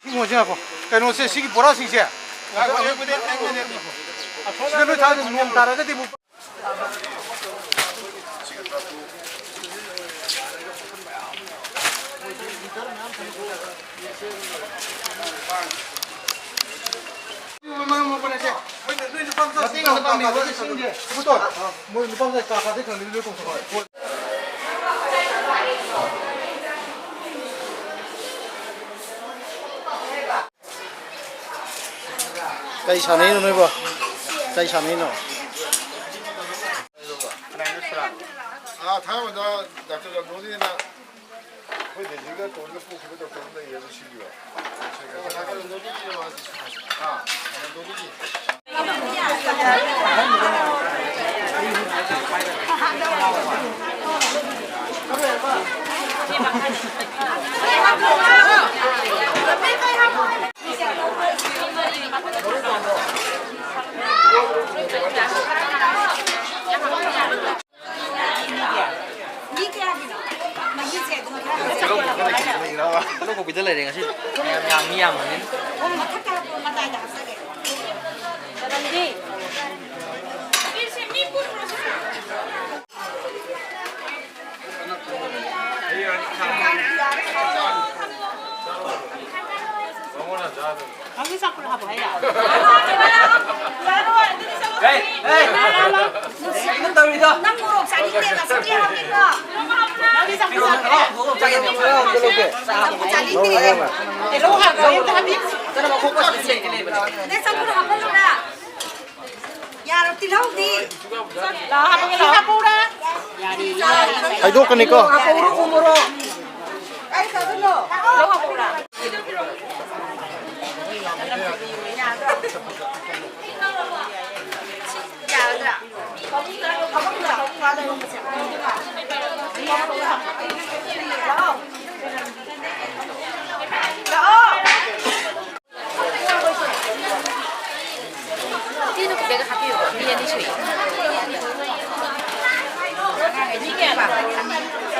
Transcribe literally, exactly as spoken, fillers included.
ꯏꯕꯨꯡꯉꯣꯁꯦ ꯉꯥꯏꯈꯣ꯫ ꯀꯩꯅꯣꯁꯦ, ꯁꯤꯒꯤ ꯕꯣꯔꯥꯁꯤꯡꯁꯦ ꯁꯤꯗ ꯂꯣꯏ ꯊꯥꯗꯣꯏ, ꯅꯣꯡ ꯇꯥꯔꯒꯗꯤ ꯑꯃꯨꯛ꯫ ꯃꯇꯦꯡ ꯑꯝꯇ ꯄꯥꯡꯕꯤꯌꯨ, ꯏꯁꯤꯡꯁꯦ꯫ ꯃꯣꯏ ꯅꯨꯄꯥ ꯃꯆꯥ ꯀꯥ ꯀꯥꯗꯩ ꯈꯪꯗꯦ, ꯂꯣꯏ ꯀꯧꯊꯣꯛꯑꯣ꯫ ꯀꯩ ꯁꯥꯟꯅꯩꯅꯣ ꯅꯣꯏꯕꯣ? ꯀꯩ ꯁꯥꯟꯅꯩꯅꯣ? ꯑꯥ, ꯊꯥꯡꯃꯩꯕꯟꯗ ꯗꯥꯛꯇꯔ ꯔꯟꯗꯣꯅꯤꯅ ꯑꯩꯈꯣꯏ ꯗꯦꯜꯂꯤꯒ ꯇꯣꯟꯒ ꯄꯣꯛꯈꯤꯕ ꯗꯣꯛꯇꯔ ꯑꯃ ꯂꯩꯌꯦꯕ, ꯁꯤꯒꯤꯕ꯫ ꯑꯥ, ꯔꯟꯗꯣꯅꯤꯒꯤ꯫ ꯇꯤꯜꯍꯧ ꯈꯣꯛꯄꯤꯗ ꯂꯩꯔꯦ ꯉꯁꯤ꯫ ꯌꯥꯝ ꯌꯥꯝ, ꯃꯤ ꯌꯥꯝꯕꯅꯤꯅ꯫ ꯅꯪꯒꯤ ꯆꯝꯐꯨꯠ ꯍꯥꯞꯄꯣ ꯍꯥꯏꯔꯣ? ꯍꯦ, ꯍꯦ꯫ ꯀꯩꯅꯣ ꯇꯧꯔꯤꯗꯣ? ꯅꯪ ꯃꯣꯔꯣꯛ ꯆꯥꯅꯤꯡꯗꯦꯕ, ꯁꯤꯗꯤ ꯍꯥꯞꯄꯤꯀꯣ꯫ ꯅꯪꯒꯤ ꯆꯝꯐꯨꯠ ꯍꯥꯞꯄꯣ꯫ ꯆꯝꯐꯨꯠ ꯆꯥꯅꯤꯡꯗꯦ꯫ ꯇꯤꯜꯍꯧ ꯍꯥꯞꯄꯣ, ꯑꯝꯇ ꯍꯥꯞꯄꯤꯌꯨ꯫ ꯅꯪ ꯆꯝꯐꯨꯠ ꯍꯥꯞꯍꯜꯂꯨꯔꯥ? ꯌꯥꯔꯣ, ꯇꯤꯜꯍꯧꯗꯤ? ꯂꯥꯛꯑꯣ, ꯍꯥꯞꯄꯛꯑꯣ, ꯂꯥꯛꯑꯣ꯫ ꯍꯥꯏꯗꯣꯛꯀꯅꯤꯀꯣ꯫ ꯍꯥꯞꯄꯛꯎꯔꯣ, ꯎ ꯃꯣꯔꯣꯛ꯫ ꯀꯥꯏ ꯆꯠꯂꯨꯅꯣ? ꯇꯤꯜꯍꯧ ꯍꯥꯞꯄꯛꯎꯔꯥ? ꯌꯥꯒꯗ꯭ꯔꯥ? ꯂꯥꯛꯑꯣ꯫ ꯂꯥꯛꯑꯣ꯫ ꯁꯤꯅ ꯕꯦꯒ ꯍꯥꯞꯄꯤꯌꯨ꯫ ꯃꯤ ꯑꯅꯤ ꯁꯨꯏ꯫ ꯑꯉꯥꯡ ꯑꯅꯤ ꯀꯌꯥꯅꯣ? ꯑꯅꯤ꯫